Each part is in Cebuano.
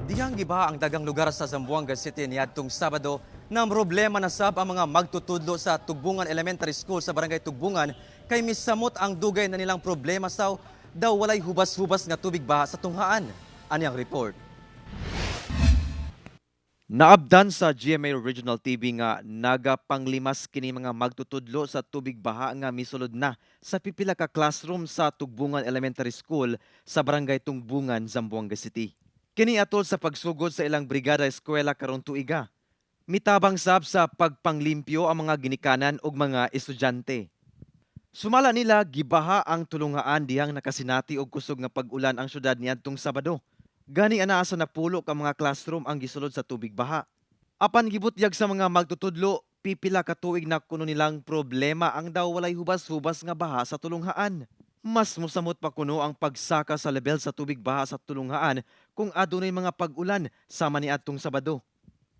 Dihang gibaha ang daghang lugar sa Zamboanga City niadtong Sabado, na problema na sab ang mga magtutudlo sa Tugbungan Elementary School sa Barangay Tugbungan kay misamot ang dugay na nilang problema sa daw walay hubas-hubas nga tubig baha sa tunghaan. Ani ang report. Naabdan sa GMA Regional TV nga nagapanglimas kini mga magtutudlo sa tubig baha nga misulod na sa pipila ka classroom sa Tugbungan Elementary School sa Barangay Tugbungan, Zamboanga City. Kini atol sa pagsugod sa ilang brigada eskwela karon tuiga. Mitabang sab sa pagpanglimpyo ang mga ginikanan ug mga estudyante. Sumala nila, gibaha ang tulungaan dihang nakasinati og kusog nga pag-ulan ang syudad niadtong Sabado. Gani anaa sa 10 ka mga classroom ang gisulod sa tubig baha. Apan gibutyag sa mga magtutudlo, pipila ka tuig na kuno nilang problema ang daw walay hubas-hubas nga baha sa tulunghaan. Mas musamot pa kuno ang pagsaka sa level sa tubig baha sa tulunghaan kung adunay mga pag-ulan sama niadtong Sabado.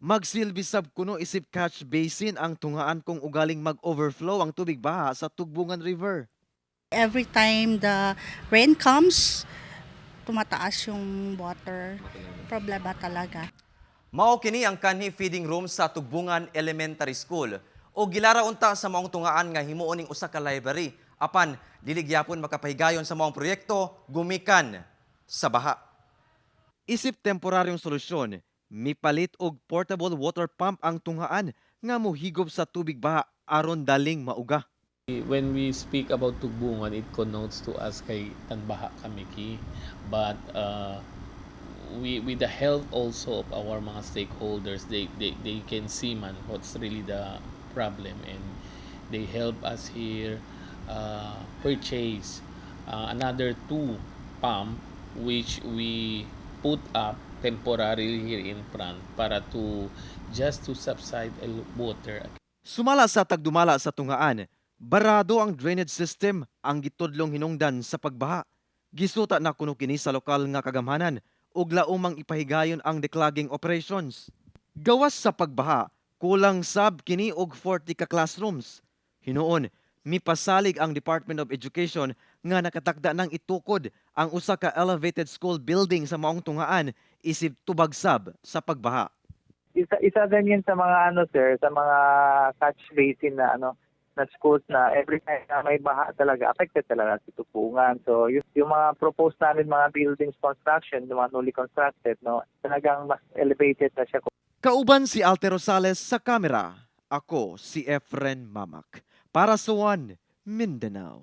Magsilbi sab kuno isip catch basin ang tunghaan kung ugaling mag-overflow ang tubig baha sa Tugbungan River. Every time the rain comes, tumataas yung water. Problema talaga. Mao kini ang kanhi feeding room sa Tugbungan Elementary School. O gilara unta sa maong tungaan nga himuon ning usa ka library apan dili gyapon makapahigayon sa maong proyekto gumikan sa baha. Isip temporaryong solusyon, mipalit og portable water pump ang tunghaan nga mohigop sa tubig baha aron daling mauga. When we speak about Tugbungan, it connotes to us kay tanbaha kami ki. But we with the help also of our mga stakeholders, they can see man what's really the problem and they help us here purchase another two pump which we put up temporarily here in front para to just to subside a water. Sumala sa tagdumala sa tunghaan, barado ang drainage system ang gitudlong hinungdan sa pagbaha. Gisuta na kuno kini sa lokal nga kagamhanan ug laumang ipahigayon ang declogging operations. Gawas sa pagbaha, kulang sab kini og 40 ka classrooms. Hinuon, mipasalig ang Department of Education nga nakatakda nang itukod ang usa ka elevated school building sa maong tunghaan isip tubag sab sa pagbaha. Isa din yun sa mga ano, sir, sa mga catch basin na ano na schools na every time na may baha talaga, affected talaga si Tugbungan. So yung mga proposed namin mga buildings construction, yung mga newly constructed, no, talagang mas elevated na siya. Kauban si Alte Rosales sa kamera. Ako si Efren Mamak. Para sa One Mindanao.